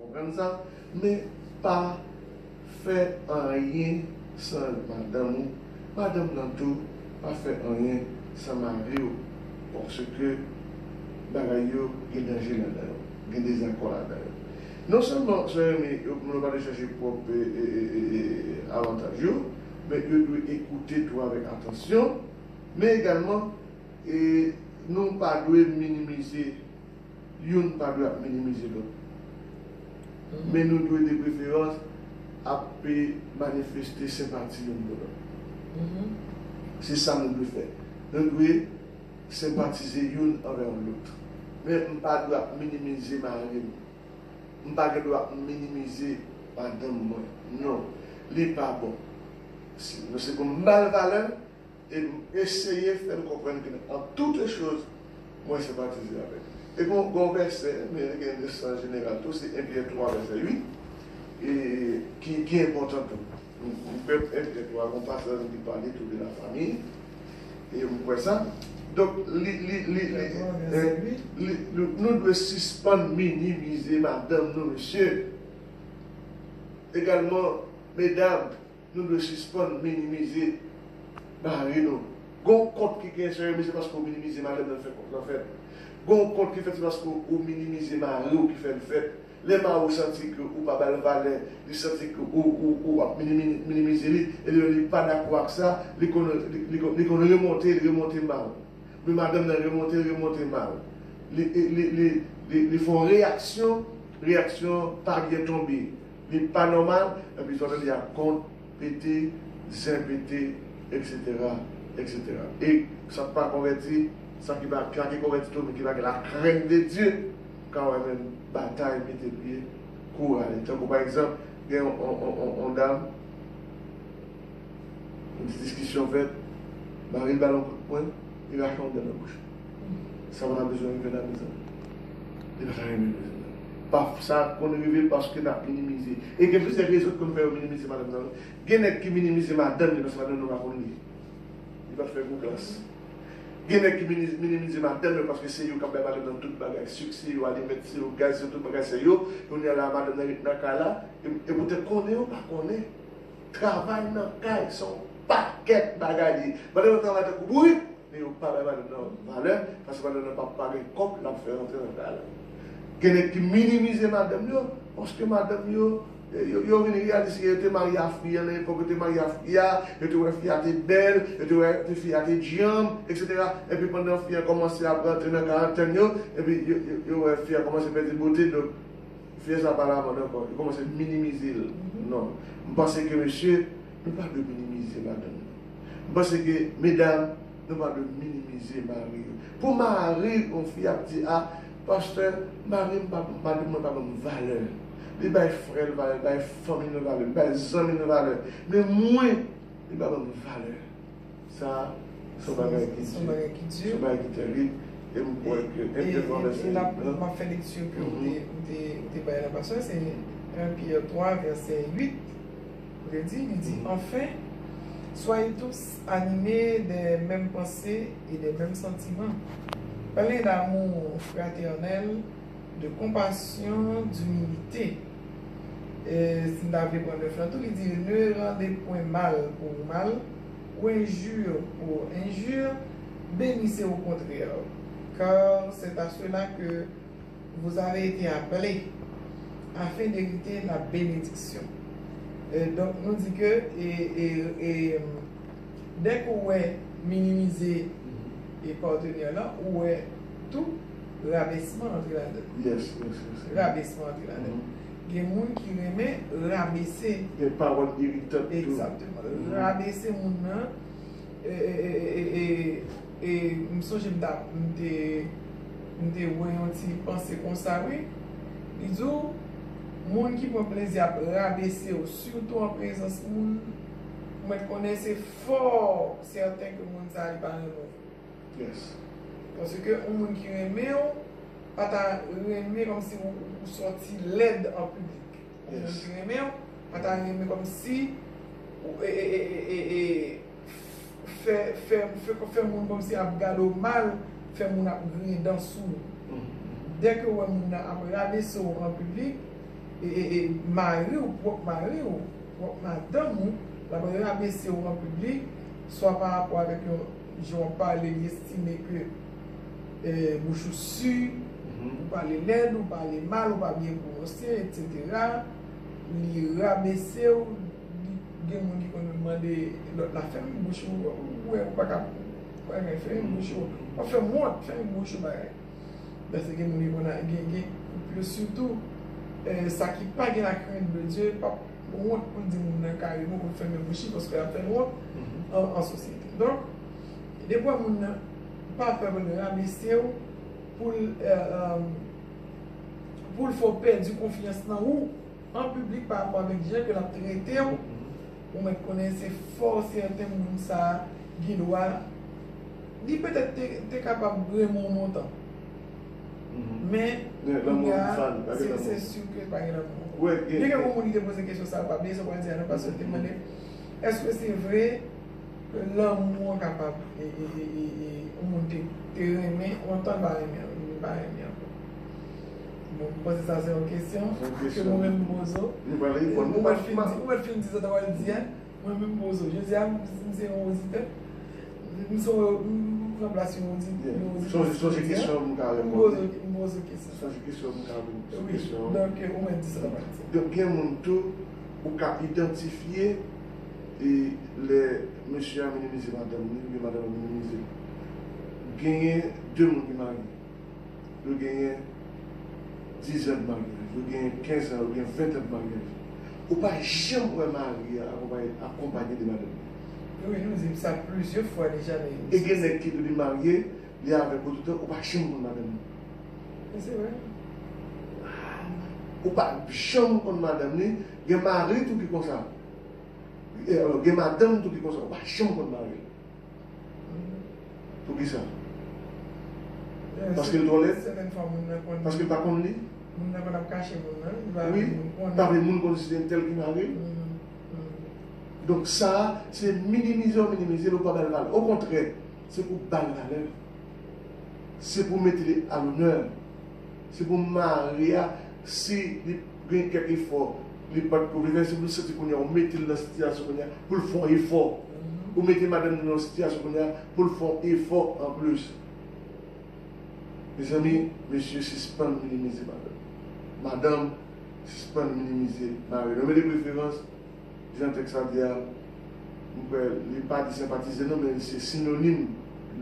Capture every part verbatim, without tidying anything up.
Konprann sa? Men pa fè anyen san madanm ou. Madanm nan tou, pa fè anyen san mari w. Paske bagay yo gen danje ladan yo, gen dezakò ladan yo. Non sèlman, sè Remy, yo, moun yo pa te chèche pwòp e, e, e, e, e, avantaj yo, men yo dwe ekoute tou avèk atansyon, men egalman, e, nou pa dwe minimize, youn pa dwe ap minimize lòt. Men nou dwe de preferans ap manifeste senpati youn pou lòt. Se sa nou dwe fè. Nou dwe senpatize youn anvè lòt. Men m pa dwe ap minimize mari m. M pa gen dwa ap minimize madanm mwen. Non, li pa bon. Si nou se pou m ba l valè, e m eseye fè l konprann ke an toute chose, mwen senpatize avè l. E gon, gon vèsè, men gen de sans jeneral tou, se en Pyè twa vèsè uit, e ki, ki enpòtan tou. M, m kwè en Pyè twa, gon pasaj ki pale tou de la famille, e m kwè sa. Donk, li, li, li, li, eh, li, nou, nou dwe sispann minimize madanm nou, mesye. Egalman, medam, nou dwe sispann minimize mari nou. Gon kont ki gen sè Remy, se paske w minimize madanm nan fè kont lan fèt. Gon kont ki fèt, se paske w minimize mari w ki fè l fèt. Lè mari w santi ke ou pa ba l valè, li santi ke ou, ou, ou ap minimi-, minimize li, e lè li pa dakò ak sa, li konn, li, li konn, li konn remonte, li remonte mal. Men madanm nan remonte, li remonte mal. Li, li, li, li, li, li fè yon reyaksyon, reyaksyon pa byen tonbe. Li pa nòmal, epi sa vle di ap kont, pete, zen pete, etsetera, etsetera. E sa k pa konvèti, sa ki pa, sa ki konvèti tou, men ki pa gen la crainte de Dieu, ka wè menm batay, mete pye, kouri ale. Tankou pa egzanp, gen yon, yon, yon, yon, yon dam, yon ti diskisyon fèt, mari l ba l yon kout pwen, li rache yon dan nan bouch. Sa pa bezwen rive nan mezon. Li pa ta renmen mezon nan. Pa, sa konn rive paske n ap minimize. E gen plizyè rezon ki konn fè yo minimize madanm nan. Gen nèg ki minimize madanm li paske madanm nan pa konn li. Li pa t fè gwo klas. Gen nèg ki mini-, minimize madanm yo paske se yo k ap bay madanm nan tout bagay. Sik se yo, alimèt se yo, gaz se yo, tout bagay se yo. Kounye a la, madanm nan ret nan kay la. E, e poutèt konnen yo pa konnen. Travay nan kay se yon pakèt bagay li ye. Madanm nan travay tankou bourik. Men yo pa bay madanm nan valè, paske madanm nan pa, pa gen kòb l ap fè rantre nan kay la. Gen nèg ki minimize madanm yo, paske madanm yo, yo, yo vin reyalize yo te marye a fi a, nan epòk yo te marye a fi a, yo te wè fi a te bèl, yo te wè te fi a te djanm, etsetera. Epi pandan fi a kòmanse ap rantre nan karantèn yo, epi yo, yo, yo wè fi a kòmanse pèdi bote, donk, Fiyè sa pa lamòd ankò, yo kòmanse minimize l. Non. M panse ke mesye, nou pa dwe minimize madanm nou. M panse ke medam, nou pa dwe minimize mari yo. Pou mari yon fi ap di, a, pastè, mari m pa, mari mwen pa ban m valè. Li bay frè l valè, li bay fanmi l valè, li bay zanmi l valè. Men mwen, li pa ban m valè. Sa, se yon bagay ki di, se yon bagay ki tèrib, e m kwè ke en Pyè twa vèsè uit lan. E l ap, m ap fè lekti ke ou te, ou te, ou te bay la, pastè, se en Pyè twa vèsè uit. Ou te di, li di, enfin, soyez tous animés des mêmes pensées et des mêmes sentiments. Pleins d'amour fraternel, de compassion, d'humilité. E, si n ta vle pran nèf lan tou, li di, ne rendez point mal pour mal, ou injure pour injure, bénissez au contraire, car c'est à cela que vous avez été appelés, afin d'hériter la bénédiction. E, donk, nou di ke, e, e, e, dèk ou wè minimize e patenè lan, ou wè tou rabesman antre ladan. Yes, yes, yes, yes. Rabesman antre ladan. Gen moun ki renmen rabese. Gen pawòl iritan tou. Egzakteman. Rabese moun nan. E, e, e, e, e, e, m sonje m ta, m te, m te wè yon ti panse konsa, wi. Li di w, moun ki pran plezi ap rabese w, sitou an prezans moun, ou mèt konnen se fò sèten ke moun sa a li pa renmen w. Yes. Paske yon moun ki renmen w, pa ta renmen kòmsi ou, ou sòti lèd an piblik. Yon moun ki renmen w, pa ta renmen kòmsi ou, e, e, fè, fè, fè, fè moun kòmsi ap gade w mal, fè moun ap griyen dan sou ou. Dèke w wè moun nan ap rabese w an piblik, e, e, e mari w, pwòp mari w, pwòp madanm ou, l ap rabese w an piblik, swa pa rapò avèk yon jan w pale, li estime ke eh, bouch ou si, ou pale lèd, ou pale mal, ou pa byen pwononse, etsetera. Li rabese w, li, gen moun ki konn mande lòt la, fèmen bouch ou, ou wè, ou pa ka, ou pa ka fèmen bouch ou, w ap fè m wont, fèmen bouch ou bagay. Paske gen moun ki konn, gen, gen koup yo sitou, eh, sa ki pa gen lakrent de Dye, p ap wont pou l di moun nan kareman, pou l fèmen bouch li, paske l ap fè l wont an, an sosyete. Donk, depi w wè moun nan pa pè pou l rabese w, pou l, eh, eh, pou l fè w pèdi konfyans nan ou an piblik pa rapò avèk jan ke l ap trete w, ou mèt konnen se fò sèten moun sa a gen dwa, li petèt te, te kapab renmen w lontan. Men, kounye a, se, se si ke pa gen lanmou ankò. Gen kèk moun ki te poze kesyon sa a, pa bliye sa w pral di a non, paske yo te mande, èske se vre lanmou an kapab, e, e, e, e, e, yon moun te, te renmen, lontan l pa renmen, li pa renmen ankò. Bon, m panse sa se yon kesyon ke mwen menm m poze w. Ou mèt fin di, ou mèt fin di sa w ta pral di a. Mwen menm m poze w. Jodi a, m, m se yon oditè. M se yon, m, m ranplase yon odi-, yon oditris. Sonje, sonje kesyon m ka reponn. M poze, m poze kesyon. Sonje kesyon m ka reponn. Wi, kesyon. Donk, ou mèt di sa w ta pral di. Donk, gen moun tou, ou ka idantifye, e lè mesye a minimize madanm li, oubyen madanm lan minimize l. Genyen de moun ki marye. Yo genyen diz an de maryaj, yo genyen kenz an, yo genyen ven an de maryaj. Ou pa janm wè mari a akonpaye, akonpanye de madanm li. Wi, nou di sa plizyè fwa deja, men. E gen nèg ki tou li marye, li avèk ou toutan, ou pa janm konn madanm li. Men se vre. Ou pa janm konn madanm li, gen mari tou ki konsa. E, alò, gen madanm tou ki konsa, ou pa janm konn mari l. Poukisa? Paske l twò lèd? Paske l pa konn li? Moun nan konn ap kache moun nan, li pa vle moun konnen. Wi, pa vle moun konnen si se entèl ki mari l. Donk sa a, se minimize w minimize l, ou pa ba l valè. Okontrè, se pou w ba l valè. Se pou w mete li a lonè. Se pou mari a, si li gen kèk efò, li pa t ko vle fè, se pou l santi kounye a, ou mete l nan sitiyasyon kounye a, pou l fè yon efò. Ou mete madanm nan nan sitiyasyon kounye a, pou l fè yon efò anplis. Mezanmi, mesye, sispann minimize madanm. Madanm, sispann minimize mari. Nou mete preferans, jan tèks la di a, m kwè, li pa di senpatize non, men se sinonim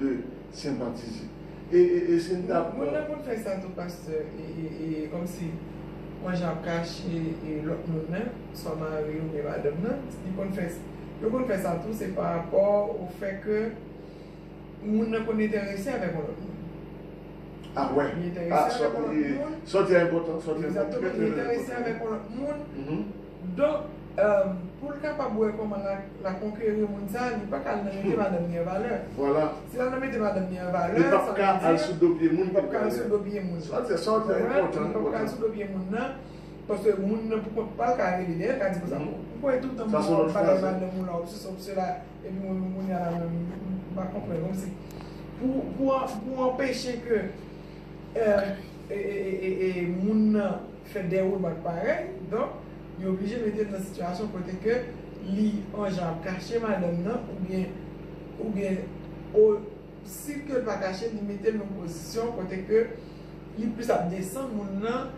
de senpatize. E, e, e si n ta pran. Moun nan konn fè sa tou, pastè, e, e, e, kòmsi yon jan ap kache, e, lòt moun nan, swa mari oubyen madanm nan, li konn fè, yo konn fè sa tou, se pa rapò o fè ke moun nan konn enterese avèk yon lòt moun. Ah, wè. Li enterese avèk yon lòt moun. Sa w di a enpòtan, sa w di a enpòtan. Egzakteman, li enterese avèk yon lòt moun. Donk, euh, pou l kapab wè kòman l a, l a konkeri moun sa a, li pa ka al nan mete madanm li an valè. Vwala. Si l al nan mete madanm li an valè, sa vle di, li p ap ka al sou do pye moun. Li p ap ka al sou do pye moun. Sa w di a, sa w di a enpòtan, enpòtan. Li p ap ka al sou do pye moun nan. Paske moun nan pou kont pa l ka rele dèyè l, ka di konsa, bon, ou kwè tout tan m ap pale mal de moun la, ou sesi, ou sela, epi mwen menm kounye a la menm, m pa konprann, kòmsi pou, pou, pou anpeche ke, eh, e, e, e, e, e moun nan fè de remak parèy, donk, yo oblije mete l nan sitiyasyon kote ke li an jan ap kache madanm nan, oubyen, oubyen, o, si ke l pa kache, li mete l nan yon pozisyon kote ke li plis ap desann moun nan,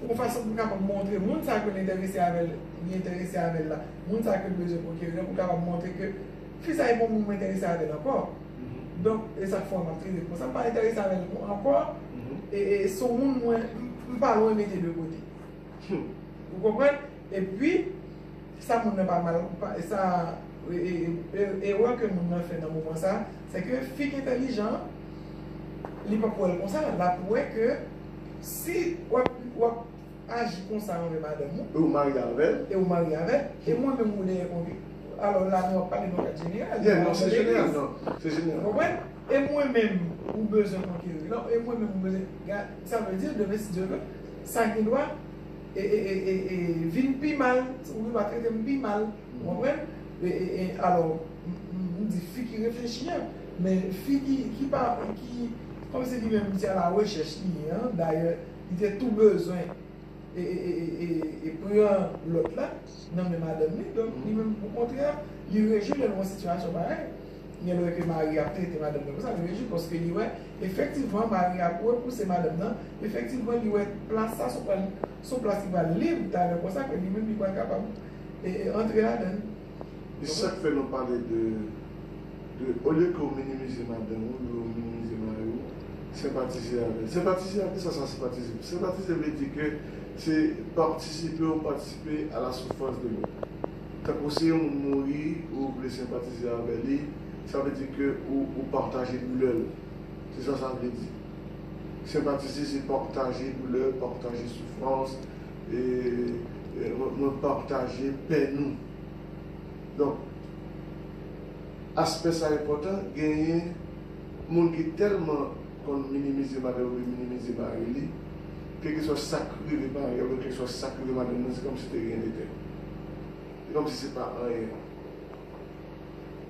yon fason pou l kapab montre moun sa ke l enterese avè l, li enterese avè l la, moun sa ke l bezwen konkeri la, pou l kapab montre ke fi sa e pa yon moun mwen enterese avè l ankò. Donk, e sa k fè m ap trete l konsa, m pa enterese avè l ankò, e, e, se yon moun mwen, m, m pa lwen mete de kote. Ou konprann? Epi, sa moun nan pa mal, pa, sa, e, e, e, e, erè ke moun nan fè nan moman sa, se ke fi ki entèlijan an, li p ap wè l konsa, l ap wè ke si w ap, w ap aji konsa anvè madanm ou, e w marye avè l, e w marye avè l, e mwen menm ou dèyè konvi-, alò la nou ap pale nan kad jeneral, yeah, non, se jeneral, non, se jeneral. Ou konprann? E mwen menm, ou bezwen konkeri. Non, e mwen menm, ou bezwen, ga-, sa vle di, demen, si Dye vle, sa gen dwa, e, e, e, e, e, vin pi mal, ou gen dwa trete m pi mal, ou konprann? E, e, e, alò, m, m, m di fi ki reflechi an, men fi ki, ki pa, ki, kòmsi li menm, li te a la rechèch li ye an, dayè, li te tou bezwen e, e, e, e, e, e pran lòt la nan men madanm li. Donk, li menm, okontrè, li rejwi lè l wè yon sitiyasyon parèy. Gen lè ke mari ap trete madanm nan konsa, li rejwi paske li wè, efektivman, mari ap repouse madanm nan. Efektivman, li wè plas sa se yon plas, se yon plas ki pral lib talè konsa, ke li menm li pral kapab, e, e, antre ladan l. E sa k fè nou pale de, de, olye ke w minimize madanm ou, ou minimize mari w, senpatize avè l. Senpatize avè l, sa, sa senpatize. Senpatize vle di ke se patisipe ou patisipe à la souffrance de l'autre. Tankou si yon moun mouri, ou vle senpatize avè li, sa vle di ke ou, ou pataje doulè l. Se sa sa vle di. Senpatize, se pataje doulè, pataje soufrans, e, e, mwen, mwen pataje pèn ou. Donk, aspè sa enpòtan, genyen moun ki tèlman konn minimize madanm li, minimize mari li, kèlkeswa sa k rive mari a, oubyen kèlkeswa sa k rive madanm nan, se kòmsi te yen de tè. Se kòmsi se pa anyen.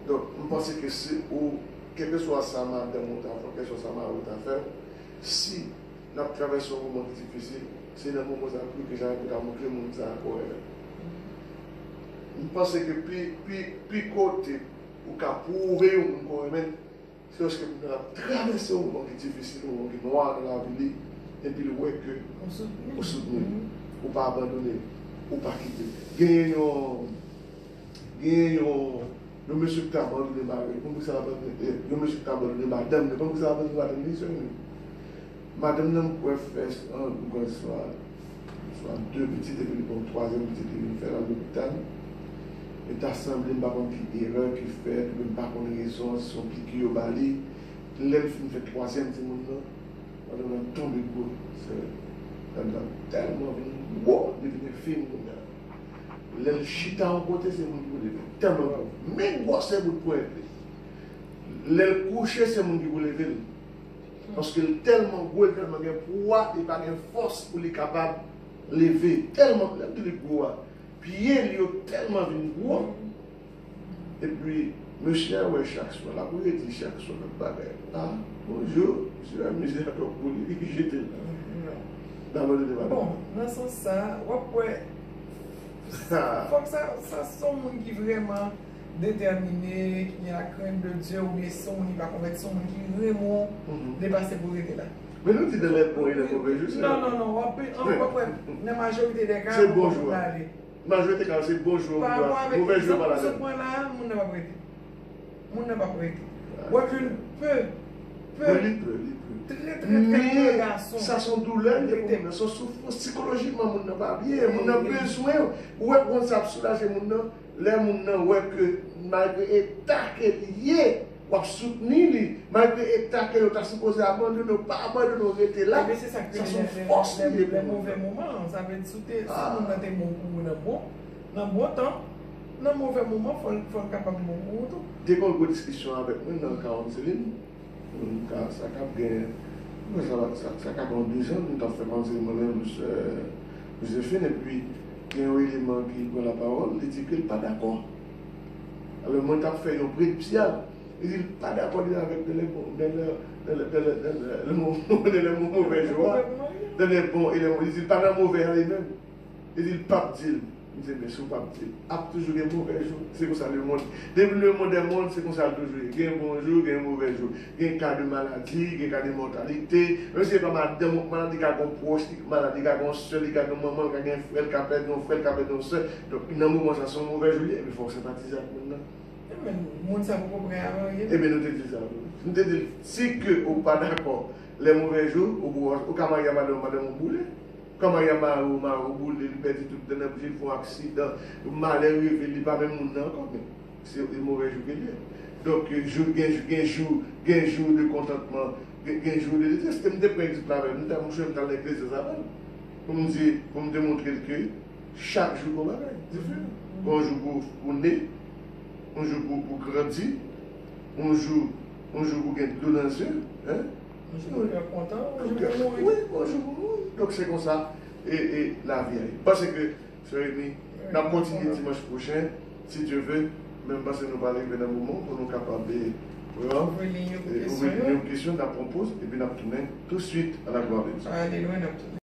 Donk, m panse ke si ou, kèlkeswa sa madanm ou ta fè, kèlkeswa sa mari ou ta fè, si n ap travèse yon moman ki difisil, se nan moman sa tou ke Jacques ta montre moun sa a kò renmen. M panse ke pi, pi, pi kote ou ka pwouve yon moun kò renmen, se lòske moun nan ap travèse yon moman ki difisil, yon moman ki nwa nan lavi li, epi l wè ke ou soutni l, ou pa abandone l, ou pa kite l. Genyen yon, genyen yon, yon mesye ki te abandone mari l, konn poukisa l abandone, eh, yon mesye ki te abandone madanm li, konn poukisa l abandone madanm li, sè m yo. Madanm nan m kwè fè, an, m kwè swa, swa de pitit, epi li pran yon twazyèm pitit, li vin fè l al lopital. E ta sanble, m pa konn ki erè ki fèt, oubyen m pa konn rezon, si se yon piki yo ba li. Lè l fin fè twazyèm timoun nan, madanm nan tonbe gwo. Sè, madanm nan tèlman vin gwo, li vin enfim kounye a. Lè l chita yon kote, se moun ki pou leve l. Tèlman gwo. Men gwosè bout ponyèt li. Lè l kouche, se moun ki pou leve l. Paske l tèlman gwo, l tèlman gen pwa, li pa gen fòs pou li kapab leve. Tèlman, lè m di li gwo a, pye li yo tèlman vin gwo. Epi, mesye a wè chak swa, l ap redi chak swa menm bagay. Ah, bonjou, misye amize a twòp pou li, li jete l la. L abandone madanm. Bon, nan sans sa, w ap wè, fòk sa, sa se yon moun ki vrèman detèmine, ki gen la crainte de Dieu, oubyen se yon moun ki pa konvèti, se yon moun ki renmen w depase pou rete la. Men nou di dans les bons et les mauvais jours, se... Non, non, non, w ap, w ap wè, nan majorite dè ka, se bonjou a. Majorite ka se bonjou, move jou pa ladan. Sa m sot pran la, moun nan p ap rete. Moun nan p ap rete. W ap jwenn pe, pe, trè, trè, trè pe gason. Men sa se yon doulè li ye pou moun nan, se yon soufrans sikolojikman, moun nan pa byen, moun nan bezwen, ou wè konn sa ap soulaje moun nan, lè moun nan wè ke malgre eta ke li ye, w ap soutni li, malgre eta ke yo ta sipoze abandone, yo pa abandone, yo rete la. Ebyen, se sa k rele lè, lè, lè move moman. Sa vle di, si w te, si moun nan te bon pou ou nan bon, nan bon tan, nan move moman, fò l, fò l kapab bon pou ou tou. Te gen yon gwo diskisyon avèk mwen nan ka Angeline. Sa k ap gen, sa, sa, sa k ap gen de zan, nou t ap fè Angeline, mwen menm, Josephine, epi gen yon eleman ki pran lapawòl, li di ke l pa dakò. Alò, mwen t ap fè yon predipsyal. Li di l pa dakò li avèk de lè bon, de lè, de lè, de lè, de lè, de lè move jou a, de lè bon e lè move. Li di l pa nan move a li menm. Li di l p ap di l. M di, men si w p ap di l, ap toujou gen move jou. Se konsa lemonn. Depi lemonn dè monn, se konsa l toujou ye. Gen bon jou, gen move jou. Gen ka de maladi, gen ka de mòtalite. Menm si se pa madanm ou k malad, li ka gen yon pwòch li k malad, li ka gen yon sè, li ka gen yon manman, li ka gen yon frè, li ka pèdi yon frè, li ka pèdi yon sè. Donk, nan moman sa, se yon move jou li ye, epi fò w senpatize ak moun nan. Ebyen, moun sa poko prè a anyen. Ebyen, nou te di sa tou. Nou te di l, si ke ou pa dakò, lè move jou, ou, ou ka marye a madanm ou, madanm ou boule. Ou ka marye a mari ou, mari ou boule, li pèdi tout dan nan bouch li, li fè yon aksidan, malè rive l, li pa menm moun nan ankò, men se, se move jou ke l ye. Donk, jou, gen, gen jou, gen jou de kontantman, gen, gen jou de detrès. E m te pran egzanp la avè l, m ta, m sonje m t al nan legliz avè l. Pou m di, pou m te montre l ke chak jou gon bagay diferan. Gon jou pou, pou ne, yon jou pou, pou grandi, yon jou, yon jou pou gen dlo nan zye, hein? Yon jou pou kè kontan, yon jou pou mouri. Wi, yon jou pou mouri. Donk se konsa, e, e lavi a ye. Paske, sè Remy, n ap kontinye dimanch pwochen, si Dye ve, men m panse nou pa rive nan moman pou nou kapab, e, pran, ouvri liy yo pou kesyon, n ap pran poz, epi n ap tounen tout swit, à la gloire de Dieu. Alelouya, n ap tounen.